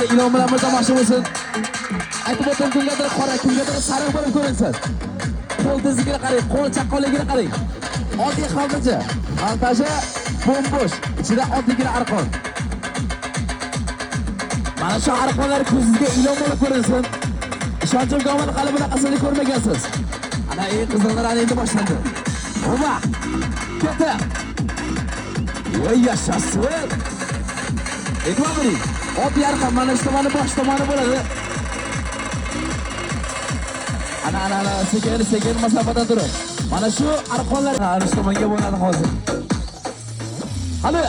bir ilon bilan bir tomosha bo'lsin. Aytib o'tdim, kimgadir qora, kimgadir sariq bo'lib ko'rinsin. Qo'l tezligini qarang, qo'l chaqqonligini qarang. Oddiy xaltacha. Xaltacha bo'm-bo'sh, ichida oddiygina arqon. Mana shu arqonlar ko'zingizga ilon bo'lib ko'rinsin. Ishonchim komil, hali bunaqasini ko'rmagansiz. Ana eng qizig'lar ana endi boshlandi. Hova! Ketdi. Voy yashasin. E'tibor bering. Oddiy arqon mana shu tomoni bosh tomoni bo'ladi. Ana ana ana sekin sekin masofadan turib. Mana shu arqonlar ana shu tomonga bo'ladi hozir. Hali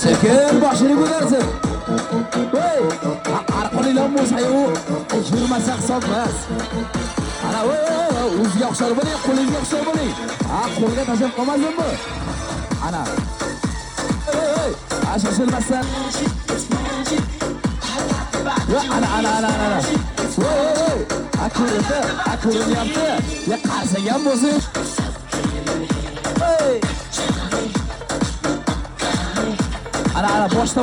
sekin boshini ko'tarsin. Voy, arqon ilon bo'lsa-yu, yurmasa hisob emas. Ana voy, o'ziga o'xshar bo'ling, qo'lingizga o'xshar bo'ling. Ha, qo'lga tashlab qolmasin bu. Ana. Voy, ha, shoshilmasdan. Voy, ana ana ana ana. Voy, voy, voy. Ha, ko'rindi, ha, ko'rinyapti. Ya qarsagan bo'lsin. Voy. Ana ana bosh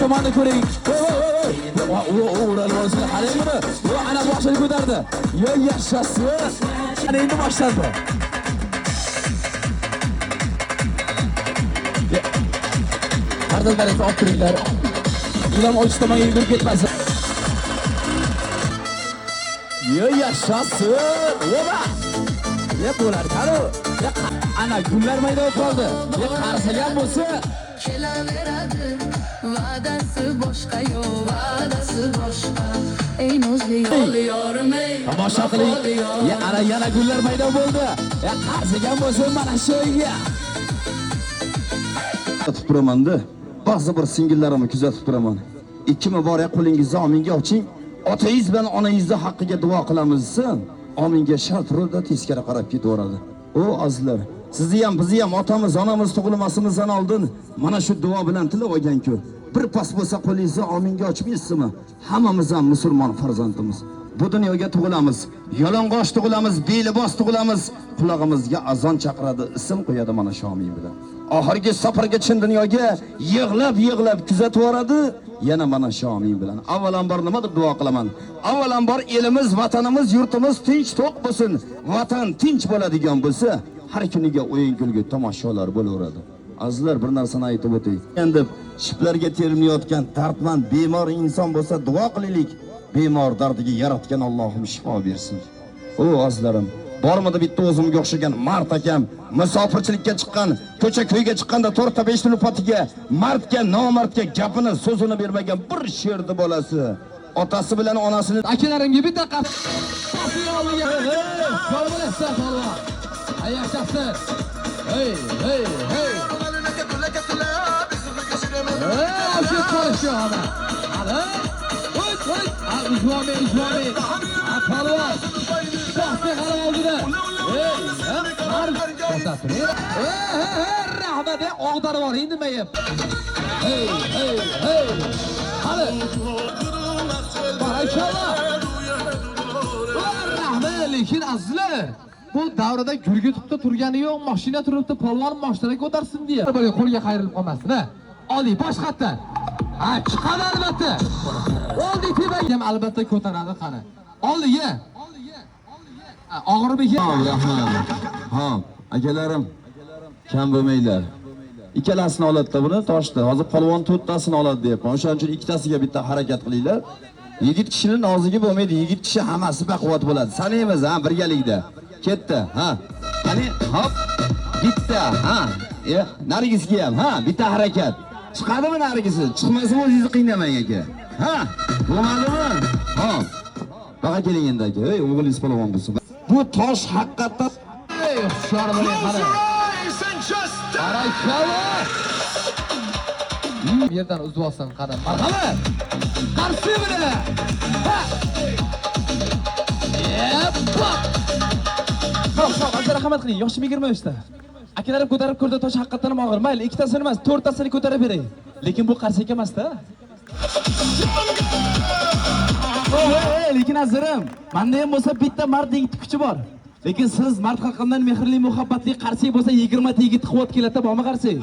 tomonni ko'ring. Voy voy voy voy. O o'ralib olsin, qarang buni. Voy, ana boshini ko'tardi. Yo yashasin. Ana endi boshlandi. Pardozlaringizni olib turinglar. Ilon och tomonga yugurib ketmasin. Yo yashasin. Oba! Ya bo'lar, qani. Ya ana gullar maydon qoldi. Ya qarsagan bo'lsa Kelaveradi, va'dasi boshqa yo'q, va'dasi boshqa. Ey nozli yorim ey. Tomosha qiling. Ya ana yana gullar maydon bo'ldi. Ya qarsagan bo'lsa mana shu yerga. Kuzatib turaman-da. Ba'zi bir singillarimni kuzatib turaman. Ikkimi bor ya qo'lingizni ominga oching. Otangiz bilan onangizni haqqiga duo qilamiz desa, ominga shart turib teskari qarab ketaveradi. O azizlar, sizni ham bizni ham otamiz, onamiz tug'ilmasimizdan oldin mana shu duo bilan tilab olgan-ku. Bir pas bo'lsa qo'lingizni ominga ochmaysizmi? Hammamiz ham musulmon farzandimiz. Bu dunyoga tug'ilamiz, yalang'och tug'ilamiz, belibos tug'ilamiz, qulog'imizga azon chaqiradi, ism qo'yadi mana shu omin bilan. Oxirgi safarga chin dunyoga yig'lab yig'lab kuzatib yuboradi, yana mana shu omin bilan. Avvalambor nima deb duo qilaman? Avvalambor elimiz, vatanimiz, yurtimiz tinch to'q bo'lsin. Vatan tinch bo'ladigan bo'lsa, har kuniga o'yin kulgi tomoshalar bo'laveradi. Azizlar, bir narsani aytib o'tay. Endi shiplarga termilayotgan dardmand bemor inson bo'lsa duo qilaylik. Bemor dardiga yaratgan Allohim shifo bersin. O azizlarim, bormidi bitta o'zimga o'xshagan mard akam musofirchilikka chiqqan, ko'cha ko'yga chiqqanda 4 ta 5 ta lupatiga mardga, nomardga gapini, so'zini bermagan bir sherdi bolasi. Otasi bilan onasini Akalarimga bitta qap. Oldiga. Hey, bo'lasan polvon. Ay yashasin. Hey, hey, hey. Hey, olib qolishdi hozir. Hali. Voy, voy. Ha, uzvami, uzvami. Ha, polvon. Boshqa qarab oldida. Hey, ha, to'xtab turing. Hey, hey, hey, rahmat, og'darib yuboring nima. Hey, hey, hey. Hali. Barakalloh. Rahmat, lekin azizlar, bu davrada gurgi tutib turgani yo'q, mashina turibdi, polvon mashina ko'tarsin deya. Bir qo'lga qayrilib qolmasin, ha. Oling, boshqatdan. Ha, chiqadi albatta. Oldi tepaga ham albatta ko'taradi, qani. Oldiga. Og'irmi? Rahmat. Ha, akalarim, kam bo'lmanglar. Ikkalasini oladida buni toshni. Hozir polvon to'rttasini oladi deyapman. O'shaning uchun ikkitasiga bitta harakat qilinglar. Yigit kishining nozigi bo'lmaydi. Yigit kishi hammasi baquvvat bo'ladi. Sanaymiz, ha, birgalikda. Ketdi, ha. Qani, hop. Bitta, ha. Narigisiga ham, ha, bitta harakat. Chiqadimi narigisi? Chiqmasa o'zingizni qiynamang aka. Ha, bo'lmadimi? Ha. Baqa keling endi aka. Ey, o'g'lingiz polvon bo'lsin. Bu tosh haqiqatdan Ey, hushyor bo'ling, qani. Barakalloh. Yerdan uzib olsin, qani. Marhamat. Qarshi buni. Ha. Yeppa. Xo'p, xo'p, azizlar, rahmat qiling. Yoshim 23 ta. Akalarim ko'tarib ko'rdi, tosh haqiqatdan ham og'ir. Mayli, ikkitasini emas, to'rttasini ko'tarib beray. Lekin bu qarsak emas-da. Lekin azizlarim, menda ham bo'lsa bitta mard yigit kuchi bor. Lekin siz mard xalqimdan mehrli, muhabbatli qarsak bo'lsa 20 ta yigit quvvat keladi, bormi qarsak?